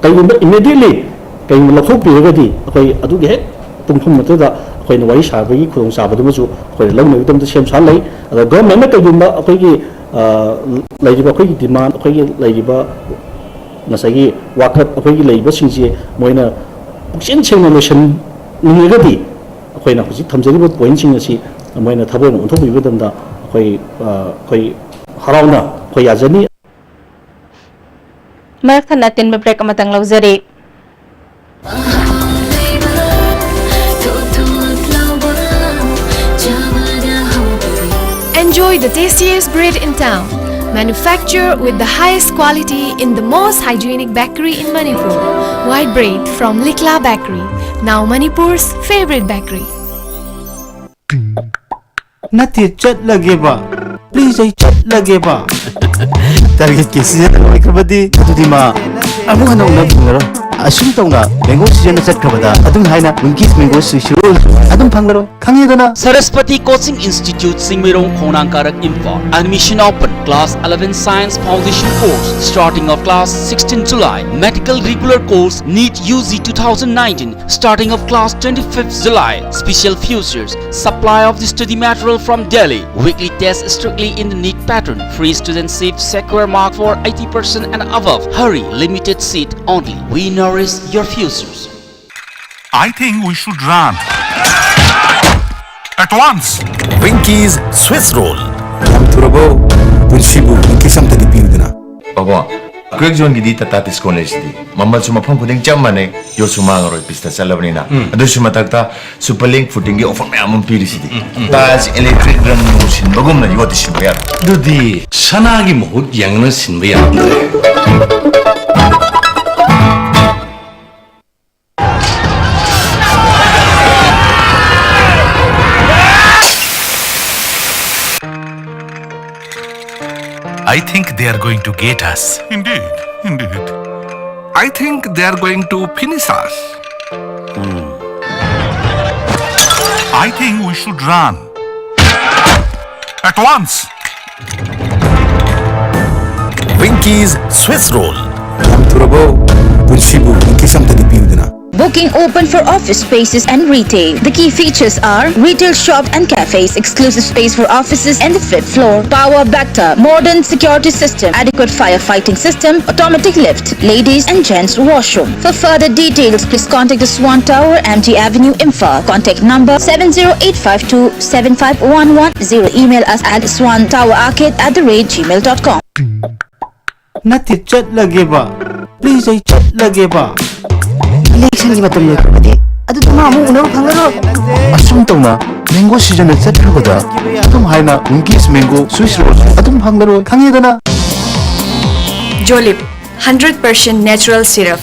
ꯀꯩꯒꯨꯝꯕ immediately ꯀꯩꯒꯨꯝꯕ ꯂꯧꯊꯣꯛꯄꯤꯔꯒꯗꯤ ꯑꯩꯈꯣꯏ ꯑꯗꯨꯒꯤ ꯍꯦꯛ ꯄꯨꯡꯐꯝ ꯑꯗꯨꯗ ꯑꯩꯈꯣꯏꯅ ꯋꯥꯔꯤ ꯁꯥꯕꯒꯤ ꯈꯨꯗꯣꯡꯆꯥꯕꯗꯨꯃꯁꯨ ꯑꯩꯈꯣꯏꯅ ꯂꯧꯅꯕꯒꯤꯗꯃꯛꯇ ꯁꯦꯝ ꯁꯥ ꯂꯩ꯫ ꯑꯗ government ꯅ ꯀꯩꯒꯨꯝꯕ ꯑꯩꯈꯣꯏꯒꯤ ꯑ, ꯂꯩꯔꯤꯕ ꯑꯩꯈꯣꯏꯒꯤ demand, ꯑꯩꯈꯣꯏꯒꯤ ꯂꯩꯔꯤꯕ ꯉꯁꯥꯏꯒꯤ ꯋꯥꯀꯠ, ꯑꯩꯈꯣꯏꯒꯤ ꯂꯩꯔꯤꯕꯁꯤꯡꯁꯦ ꯃꯣꯏꯅ ꯄꯨꯛꯆꯦꯜ ꯁꯦꯡꯅ ꯂꯣꯏꯁꯤꯟꯅꯤꯡꯉꯒꯗꯤ, ꯑꯩꯈꯣꯏꯅ ꯍꯧꯖꯤꯛ ꯊꯝꯖꯔꯤꯕ pointꯁꯤꯡ ꯑꯁꯤ ꯃꯣꯏꯅ ꯊꯕꯛ ꯑꯣꯏꯅ ꯑꯣꯟꯊꯣꯛꯄꯤꯕ ꯃꯇꯝꯗ ꯑꯩꯈꯣꯏ, ꯑ, ꯑꯩꯈꯣꯏ ꯍꯔꯥꯎꯅ ꯑꯩꯈꯣꯏ ꯌꯥꯖꯅꯤ꯫ ꯃꯔꯛ ꯊꯠꯅ ꯑꯇꯦꯟꯕ break ꯑꯃꯇꯪ ꯂꯧꯖꯔꯤ꯫ Enjoy the tastiest bread in town. Manufacture with the highest quality in the most hygienic bakery in Manipur. White bread from Likla Bakery, now Manipur's favorite bakery. ꯅꯠꯇꯦ, ꯆꯠꯂꯒꯦꯕ꯫ Please, ꯑꯩ ꯆꯠꯂꯒꯦꯕ꯫ Targetꯀꯤ season ꯂꯣꯏꯈ꯭ꯔꯕꯗꯤ ꯑꯗꯨꯗꯤ ꯃꯥ ꯑꯃꯨꯛ ꯍꯟꯅ ꯎꯅꯕ ꯐꯪꯂꯔꯣꯏ꯫ ꯑꯁꯨꯝ ꯇꯧꯅ mango seasonꯅ ꯆꯠꯈ꯭ꯔꯕꯗ ꯑꯗꯨꯝ ꯍꯥꯏꯅ Winkies mango sweet roll ꯑꯗꯨꯝ ꯐꯪꯂꯔꯣꯏ꯫ ꯈꯪꯉꯦꯗꯅ? Saraswati Coaching Institute, Singmeirong, Khongnang Karak, Imphal. Admission open. Class eleven Science Foundation course, starting of class sixteen July. Medical regular course, NEET U G two thousand nineteen, starting of class twenty-fifth July. Special features: supply of the study material from Delhi. Weekly test strictly in the NEET pattern. Free student seat, secure mark for eighty percent and above. Hurry, limited seat only. We nourish your futures. I think we should run. At once. Winkies Swiss Roll. ꯌꯥꯝ ꯊꯨꯔꯕꯣ? ꯄꯨꯟꯁꯤꯕꯨ Winkies ꯑꯝꯇꯗꯤ ꯄꯤꯌꯨꯗꯅ꯫ ꯄꯥꯕꯨꯡ, Crack Zoneꯒꯤꯗꯤ Tata Tiscon ꯂꯩꯁꯤꯗꯤ꯫ ꯃꯃꯜꯁꯨ ꯃꯐꯝ ꯈꯨꯗꯤꯡ ꯆꯞ ꯃꯥꯟꯅꯩ, ꯌꯣꯠꯁꯨ ꯃꯥꯡꯉꯔꯣꯏ, ꯄꯤꯁꯇ ꯆꯠꯂꯕꯅꯤꯅ꯫ ꯑꯗꯨꯁꯨ ꯃꯊꯛꯇ Super Link Fittingꯒꯤ offer ꯃꯌꯥꯝ ꯑꯃ ꯄꯤꯔꯤꯁꯤꯗꯤ꯫ Taj Electric ꯔꯪ ꯁꯤꯟꯕꯒꯨꯝꯅ ꯌꯣꯠꯇꯤ ꯁꯤꯟꯕ ꯌꯥꯔꯣꯏ꯫ ꯑꯗꯨꯗꯤ ꯁꯅꯥꯒꯤ ꯃꯍꯨꯠ ꯌꯥꯡꯅ ꯁꯤꯟꯕ ꯌꯥꯔꯝꯗ꯭ꯔꯦ꯫ I think they are going to get us. Indeed, indeed. I think they are going to finish us. I think we should run. At once. Winkies Swiss Roll. ꯌꯥꯝ ꯊꯨꯔꯕꯣ? ꯄꯨꯟꯁꯤꯕꯨ Winkies ꯑꯝꯇꯗꯤ ꯄꯤꯌꯨꯗꯅ꯫ Booking open for office spaces and retail. The key features are retail shop and cafes, exclusive space for offices and the fifth floor, power backup, modern security system, adequate firefighting system, automatic lift, ladies and gents washroom. For further details, please contact the Swan Tower, M G Avenue, Imphal. Contact number seven zero eight five two seven five one one zero. Email us at swan tower arcade at the rate gmail dot com. ꯅꯠꯇꯦ, ꯆꯠꯂꯒꯦꯕ꯫ Please, ꯑꯩ ꯆꯠꯂꯒꯦꯕ꯫ Electionꯒꯤ ꯃꯇꯝ ꯌꯧꯔꯛꯄꯗꯤ ꯑꯗꯨꯗ ꯃꯥ ꯑꯃꯨꯛ ꯎꯅꯕ ꯐꯪꯉꯔꯣꯏ꯫ ꯑꯁꯨꯝ ꯇꯧꯅ mango seasonꯗ ꯆꯠꯈ꯭ꯔꯕꯗ ꯑꯗꯨꯝ ꯍꯥꯏꯅ Winkies Mango Swiss Roll ꯑꯗꯨꯝ ꯐꯪꯂꯔꯣꯏ, ꯈꯪꯉꯦꯗꯅ? ꯖꯣꯂꯤꯞ, hundred percent natural syrup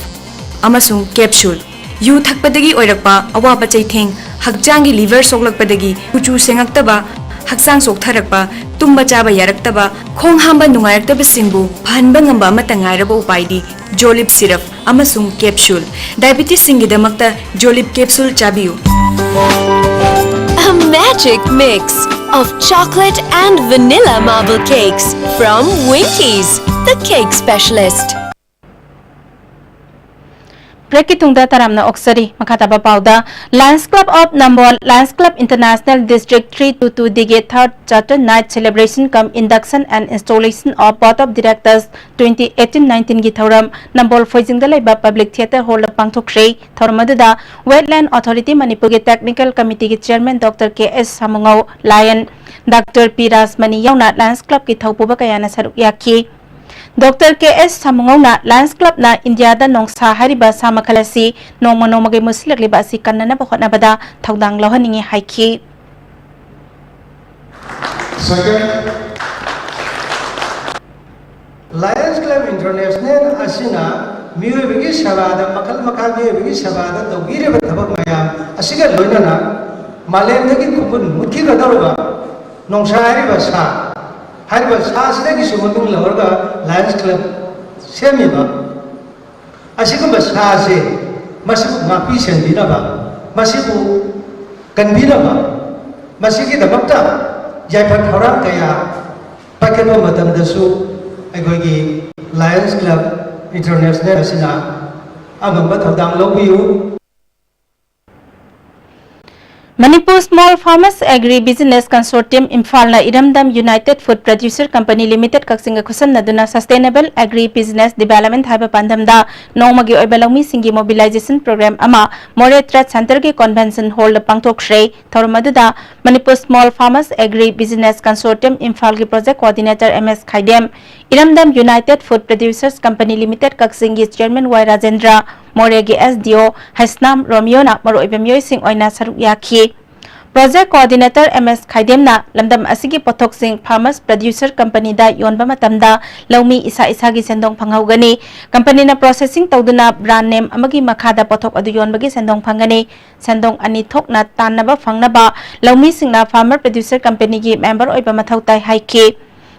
ꯑꯃꯁꯨꯡ capsule꯫ ꯌꯨ ꯊꯛꯄꯗꯒꯤ ꯑꯣꯏꯔꯛꯄ ꯑꯋꯥꯕ ꯆꯩꯊꯦꯡ, ꯍꯛꯆꯥꯡꯒꯤ liver ꯁꯣꯛꯂꯛꯄꯗꯒꯤ ꯀꯨꯆꯨ ꯁꯦꯡꯉꯛꯇꯕ, ꯍꯛꯆꯥꯡ ꯆꯣꯛꯊꯔꯛꯄ, ꯇꯨꯝꯕ ꯆꯥꯕ ꯌꯥꯔꯛꯇꯕ, ꯈꯣꯡ ꯍꯥꯝꯕ ꯅꯨꯡꯉꯥꯏꯔꯛꯇꯕꯁꯤꯡꯕꯨ ꯐꯍꯟꯕ ꯉꯝꯕ ꯑꯃꯠꯇ ꯉꯥꯏꯔꯕ ꯎꯄꯥꯏꯗꯤ ꯖꯣꯂꯤꯞ syrup ꯑꯃꯁꯨꯡ capsule꯫ Diabetesꯁꯤꯡꯒꯤꯗꯃꯛꯇ ꯖꯣꯂꯤꯞ capsule ꯆꯥꯕꯤꯌꯨ꯫ A magic mix of chocolate and vanilla marble cakes from Winkies, the cake specialist. ꯕ꯭ꯔꯦꯛꯀꯤ ꯇꯨꯡꯗ ꯇꯔꯥꯝꯅ ꯑꯣꯛꯆꯔꯤ꯫ ꯃꯈꯥ ꯇꯥꯕ ꯄꯥꯎꯗ, Lions Club of Nambol, Lions Club International District three two two Digi third Charter Night Celebration cum Induction and Installation of Board of Directors twenty eighteen nineteenꯒꯤ ꯊꯧꯔꯝ ꯅꯝꯕꯣꯜ ꯐꯣꯏꯖꯤꯡꯗ ꯂꯩꯕ Public Theatre Hallꯗ ꯄꯥꯡꯊꯣꯛꯈ꯭ꯔꯦ꯫ ꯊꯧꯔꯝ ꯑꯗꯨꯗ Wetland Authority ꯃꯅꯤꯄꯨꯔꯒꯤ Technical Committeeꯒꯤ Chairman Doctor K S ꯁꯥꯃꯨꯉꯧ, Lion Doctor P Rajmani ꯌꯥꯎꯅ Lions Clubꯀꯤ ꯊꯧꯄꯨꯕ ꯀꯌꯥꯅ ꯁꯔꯨꯛ ꯌꯥꯈꯤ꯫ Doctor ꯀꯦ ꯑꯦꯁ ꯁꯥꯃꯨꯉꯧꯅ Lions Clubꯅ ꯏꯟꯗꯤꯌꯥꯗ ꯅꯣꯡꯁꯥ ꯍꯥꯏꯔꯤꯕ ꯁꯥ ꯃꯈꯜ ꯑꯁꯤ ꯅꯣꯡꯃ ꯅꯣꯡꯃꯒꯤ ꯃꯨꯠꯁꯤꯜꯂꯛꯂꯤꯕ ꯑꯁꯤ ꯀꯟꯅꯅꯕ ꯍꯣꯠꯅꯕꯗ ꯊꯧꯗꯥꯡ ꯂꯧꯍꯟꯅꯤꯡꯏ ꯍꯥꯏꯈꯤ꯫ Second, Lions Club International ꯑꯁꯤꯅ ꯃꯤꯑꯣꯏꯕꯒꯤ ꯁꯦꯕꯥꯗ, ꯃꯈꯜ ꯃꯈꯥ ꯃꯤꯑꯣꯏꯕꯒꯤ ꯁꯦꯕꯥꯗ ꯇꯧꯕꯤꯔꯤꯕ ꯊꯕꯛ ꯃꯌꯥꯝ ꯑꯁꯤꯒ ꯂꯣꯏꯅꯅ ꯃꯥꯂꯦꯝꯗꯒꯤ ꯈꯨꯡꯒꯪ ꯃꯨꯠꯈꯤꯒꯗꯧꯔꯕ ꯅꯣꯡꯁꯥ ꯍꯥꯏꯔꯤꯕ ꯁꯥ, ꯍꯥꯏꯔꯤꯕ ꯁꯥꯁꯤꯗꯒꯤꯁꯨ ꯃꯃꯤꯡ ꯂꯧꯔꯒ Lions Club ꯁꯦꯝꯃꯤꯕ ꯑꯁꯤꯒꯨꯝꯕ ꯁꯥꯁꯦ, ꯃꯁꯤꯕꯨ ꯉꯥꯛꯄꯤ ꯁꯦꯟꯕꯤꯅꯕ, ꯃꯁꯤꯕꯨ ꯀꯟꯕꯤꯅꯕ, ꯃꯁꯤꯒꯤꯗꯃꯛꯇ ꯌꯥꯏꯐ ꯊꯧꯔꯥꯡ ꯀꯌꯥ ꯄꯥꯏꯈꯠꯄ ꯃꯇꯝꯗꯁꯨ ꯑꯩꯈꯣꯏꯒꯤ Lions Club International ꯑꯁꯤꯅ ꯑꯉꯝꯕ ꯊꯧꯗꯥꯡ ꯂꯧꯕꯤꯌꯨ꯫ Manipur Small Farmers Agri Business Consortium ꯏꯝꯐꯥꯜꯅ ꯏꯔꯝꯗꯝ United Food Producer Company Limited ꯀꯛꯆꯤꯡꯒ ꯈꯨꯠꯁꯝꯅꯗꯨꯅ Sustainable Agri Business Development ꯍꯥꯏꯕ ꯄꯥꯟꯗꯝꯗ ꯅꯣꯡꯃꯒꯤ ꯑꯣꯏꯕ ꯂꯧꯃꯤꯁꯤꯡꯒꯤ mobilization program ꯑꯃ ꯃꯣꯔꯦ Trade Centreꯒꯤ Convention Hallꯗ ꯄꯥꯡꯊꯣꯛꯈ꯭ꯔꯦ꯫ ꯊꯧꯔꯝ ꯑꯗꯨꯗ Manipur Small Farmers Agri Business Consortium ꯏꯝꯐꯥꯜꯒꯤ Project Coordinator ꯑꯦꯝ ꯑꯦꯁ ꯈꯥꯏꯗꯦꯝ, ꯏꯔꯝꯗꯝ United Food Producers Company Limited ꯀꯛꯆꯤꯡꯒꯤ Chairman ꯋꯥꯏ ꯔꯥꯖꯦꯟꯗ꯭ꯔ, ꯃꯣꯔꯦꯒꯤ ꯑꯦꯁ ꯗꯤ ꯑꯣ ꯍꯩꯁꯅꯥꯝ ꯔꯣꯃꯤꯌꯣꯅ ꯃꯔꯨꯑꯣꯏꯕ ꯃꯤꯑꯣꯏꯁꯤꯡ ꯑꯣꯏꯅ ꯁꯔꯨꯛ ꯌꯥꯈꯤ꯫ Project Coordinator ꯑꯦꯝ ꯑꯦꯁ ꯈꯥꯏꯗꯦꯝꯅ ꯂꯝꯗꯝ ꯑꯁꯤꯒꯤ ꯄꯣꯠꯊꯣꯛꯁꯤꯡ farmers producer companyꯗ ꯌꯣꯟꯕ ꯃꯇꯝꯗ ꯂꯧꯃꯤ ꯏꯁꯥ ꯏꯁꯥꯒꯤ ꯁꯦꯟꯗꯣꯡ ꯐꯪꯍꯧꯒꯅꯤ꯫ Companyꯅ processing ꯇꯧꯗꯨꯅ brand name ꯑꯃꯒꯤ ꯃꯈꯥꯗ ꯄꯣꯠꯊꯣꯛ ꯑꯗꯨ ꯌꯣꯟꯕꯒꯤ ꯁꯦꯟꯗꯣꯡ ꯐꯪꯒꯅꯤ꯫ ꯁꯦꯟꯗꯣꯡ ꯑꯅꯤ ꯊꯣꯛꯅ ꯇꯥꯟꯅꯕ ꯐꯪꯅꯕ ꯂꯧꯃꯤꯁꯤꯡꯅ farmer producer companyꯒꯤ member ꯑꯣꯏꯕ ꯃꯊꯧ ꯇꯥꯏ ꯍꯥꯏꯈꯤ꯫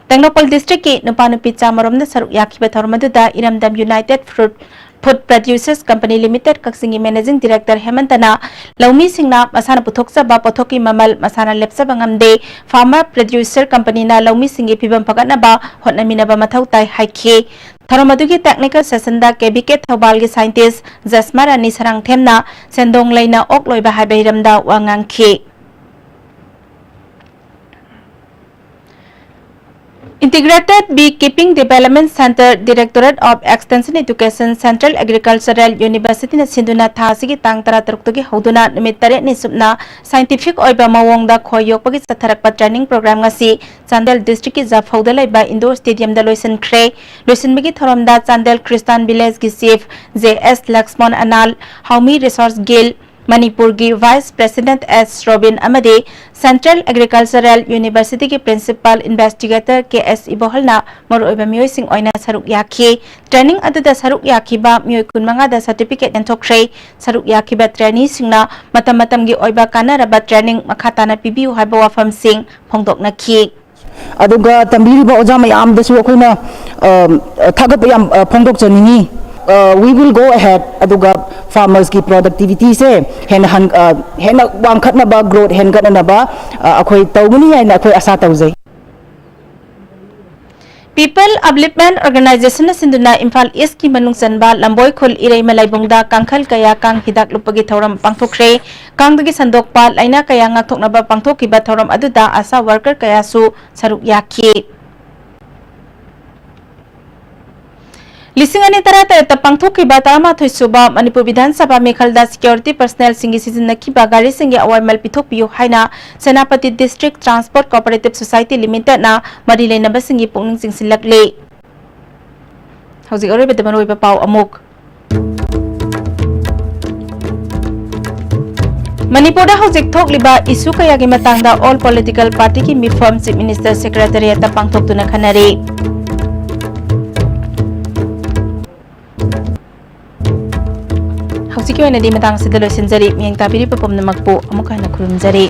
ꯇꯦꯡꯅꯧꯄꯜ districtꯀꯤ ꯅꯨꯄꯥ ꯅꯨꯄꯤ ꯆꯥꯃꯔꯣꯝꯅ ꯁꯔꯨꯛ ꯌꯥꯈꯤꯕ ꯊꯧꯔꯝ ꯑꯗꯨꯗ ꯏꯔꯝꯗꯝ United Fruit Food Producers Company Limited ꯀꯛꯆꯤꯡꯒꯤ Managing Director ꯍꯦꯃꯟꯇꯅ ꯂꯧꯃꯤꯁꯤꯡꯅ ꯃꯁꯥꯅ ꯄꯨꯊꯣꯛꯆꯕ ꯄꯣꯠꯊꯣꯛꯀꯤ ꯃꯃꯜ ꯃꯁꯥꯅ ꯂꯦꯞꯆꯕ ꯉꯝꯗꯦ, farmer producer companyꯅ ꯂꯧꯃꯤꯁꯤꯡꯒꯤ ꯐꯤꯕꯝ ꯐꯒꯠꯅꯕ ꯍꯣꯠꯅꯃꯤꯟꯅꯕ ꯃꯊꯧ ꯇꯥꯏ ꯍꯥꯏꯈꯤ꯫ ꯊꯧꯔꯝ ꯑꯗꯨꯒꯤ technical sessionꯗ ꯀꯦ ꯕꯤ ꯀꯦ ꯊꯧꯕꯥꯜꯒꯤ scientist ꯖꯁꯃꯥ ꯔꯥꯅꯤ ꯁꯔꯥꯡꯊꯦꯝꯅ ꯁꯦꯟꯗꯣꯡ ꯂꯩꯅ ꯑꯣꯛ ꯂꯣꯏꯕ ꯍꯥꯏꯕ ꯍꯤꯔꯝꯗ ꯋꯥ ꯉꯥꯡꯈꯤ꯫ Integrated Bee Keeping Development Centre, Directorate of Extension Education, Central Agricultural Universityꯅ ꯁꯤꯟꯗꯨꯅ ꯊꯥ ꯑꯁꯤꯒꯤ ꯇꯥꯡ ꯇꯔꯥꯇꯔꯨꯛꯇꯒꯤ ꯍꯧꯗꯨꯅ ꯅꯨꯃꯤꯠ ꯇꯔꯦꯠꯅꯤ ꯁꯨꯞꯅ scientific ꯑꯣꯏꯕ ꯃꯑꯣꯡꯗ ꯈꯣꯏ ꯌꯣꯛꯄꯒꯤ ꯆꯠꯊꯔꯛꯄ training program ꯉꯁꯤ ꯆꯥꯟꯗꯦꯜ districtꯀꯤ ꯖꯐꯧꯗ ꯂꯩꯕ indoor stadiumꯗ ꯂꯣꯏꯁꯤꯟꯈ꯭ꯔꯦ꯫ ꯂꯣꯏꯁꯤꯟꯕꯒꯤ ꯊꯧꯔꯝꯗ ꯆꯥꯟꯗꯦꯜ Christian Villageꯀꯤ chief J S Laxmon Anal, Haomi resources guild, ꯃꯅꯤꯄꯨꯔꯒꯤ vice president ꯑꯦꯁ ꯔꯣꯕꯤꯟ ꯑꯃꯗꯤ Central Agricultural Universityꯒꯤ principal investigator ꯀꯦ ꯑꯦꯁ ꯏꯕꯣꯍꯜꯅ ꯃꯔꯨꯑꯣꯏꯕ ꯃꯤꯑꯣꯏꯁꯤꯡ ꯑꯣꯏꯅ ꯁꯔꯨꯛ ꯌꯥꯈꯤ꯫ Training ꯑꯗꯨꯗ ꯁꯔꯨꯛ ꯌꯥꯈꯤꯕ ꯃꯤꯑꯣꯏ ꯀꯨꯟꯃꯉꯥꯗ certificate ꯌꯦꯟꯊꯣꯛꯈ꯭ꯔꯦ꯫ ꯁꯔꯨꯛ ꯌꯥꯈꯤꯕ traineeꯁꯤꯡꯅ ꯃꯇꯝ ꯃꯇꯝꯒꯤ ꯑꯣꯏꯕ ꯀꯥꯟꯅꯔꯕ training ꯃꯈꯥ ꯇꯥꯅ ꯄꯤꯕꯤꯌꯨ ꯍꯥꯏꯕ ꯋꯥꯐꯝꯁꯤꯡ ꯐꯣꯡꯗꯣꯛꯅꯈꯤ꯫ ꯑꯗꯨꯒ ꯇꯝꯕꯤꯔꯤꯕ ꯑꯣꯖꯥ ꯃꯌꯥꯝꯗꯁꯨ ꯑꯩꯈꯣꯏꯅ ꯊꯥꯒꯠꯄ ꯌꯥꯝ ꯐꯣꯡꯗꯣꯛꯆꯅꯤꯡꯉꯤ꯫ We will go ahead ꯑꯗꯨꯒ farmersꯀꯤ productivityꯁꯦ ꯍꯦꯟꯅ ꯍꯦꯟꯅ ꯋꯥꯡꯈꯠꯅꯕ, growth ꯍꯦꯟꯒꯠꯅꯅꯕ ꯑꯩꯈꯣꯏ ꯇꯧꯒꯅꯤ ꯍꯥꯏꯅ ꯑꯩꯈꯣꯏ ꯑꯁꯥ ꯇꯧꯖꯩ꯫ People Upliftment Organization ꯅ ꯁꯤꯟꯗꯨꯅ ꯏꯝꯐꯥꯜ ꯏꯁꯀꯤ ꯃꯅꯨꯡ ꯆꯟꯕ ꯂꯝꯕꯣꯏ ꯈꯨꯜ ꯏꯔꯩꯃ ꯂꯥꯏꯕꯨꯡꯗ ꯀꯥꯡꯈꯜ ꯀꯌꯥ ꯀꯥꯡ ꯍꯤꯗꯥꯛ ꯂꯨꯞꯄꯒꯤ ꯊꯧꯔꯝ ꯄꯥꯡꯊꯣꯛꯈ꯭ꯔꯦ꯫ ꯀꯥꯡꯗꯒꯤ ꯁꯟꯗꯣꯛꯄ ꯂꯥꯏꯅꯥ ꯀꯌꯥ ꯉꯥꯛꯊꯣꯛꯅꯕ ꯄꯥꯡꯊꯣꯛꯈꯤꯕ ꯊꯧꯔꯝ ꯑꯗꯨꯗ ꯑꯁꯥ ꯋꯥꯔꯀꯔ ꯀꯌꯥꯁꯨ ꯁꯔꯨꯛ ꯌꯥꯈꯤ꯫ ꯂꯤꯁꯤꯡ ꯑꯅꯤ ꯇꯔꯥꯇꯔꯦꯠꯇ ꯄꯥꯡꯊꯣꯛꯈꯤꯕ ꯇꯔꯥꯃꯥꯊꯣꯏ ꯁꯨꯕ ꯃꯅꯤꯄꯨꯔ ꯕꯤꯙꯥꯟ ꯁꯚꯥ ꯃꯤꯈꯜꯗ ꯁꯦꯀ꯭ꯌꯨꯔꯤꯇꯤ ꯄꯔꯁꯅꯦꯜꯁꯤꯡꯒꯤ ꯁꯤꯖꯤꯟꯅꯈꯤꯕ ꯒꯥꯔꯤꯁꯤꯡꯒꯤ ꯑꯋꯥꯏꯃꯜ ꯄꯤꯊꯣꯛꯄꯤꯌꯨ ꯍꯥꯏꯅ Senapati district transport cooperative society ꯂꯤꯃꯤꯇꯦꯗꯅ ꯃꯔꯤ ꯂꯩꯅꯕꯁꯤꯡꯒꯤ ꯄꯨꯛꯅꯤꯡ ꯆꯤꯡꯁꯤꯜꯂꯛꯂꯤ꯫ ꯍꯧꯖꯤꯛ ꯑꯔꯣꯏꯕꯗ ꯃꯔꯨꯑꯣꯏꯕ ꯄꯥꯎ ꯑꯃꯨꯛ꯫ ꯃꯅꯤꯄꯨꯔꯗ ꯍꯧꯖꯤꯛ ꯊꯣꯛꯂꯤꯕ ꯏꯁꯨ ꯀꯌꯥꯒꯤ ꯃꯇꯥꯡꯗ ꯑꯣꯜ ꯄꯣꯂꯤꯇꯤꯀꯦꯜ ꯄꯥꯔꯇꯤꯒꯤ ꯃꯤꯐꯝ ꯆꯤꯐ ꯃꯤꯅꯤꯁꯇꯔ ꯁꯦꯀ꯭ꯔꯦꯇꯦꯔꯤꯌꯦꯠꯇ ꯄꯥꯡꯊꯣꯛꯇꯨꯅ ꯈꯟꯅꯔꯤ꯫ ꯍꯧꯖꯤꯛꯀꯤ ꯑꯣꯏꯅꯗꯤ ꯃꯇꯥꯡ ꯑꯁꯤꯗ ꯂꯣꯏꯁꯤꯟꯖꯔꯤ꯫ ꯃꯤꯠꯌꯦꯡ ꯇꯥꯕꯤꯔꯤꯕ ꯄꯨꯝꯅꯃꯛꯄꯨ ꯑꯃꯨꯛ ꯍꯟꯅ ꯈꯨꯔꯨꯝꯖꯔꯤ꯫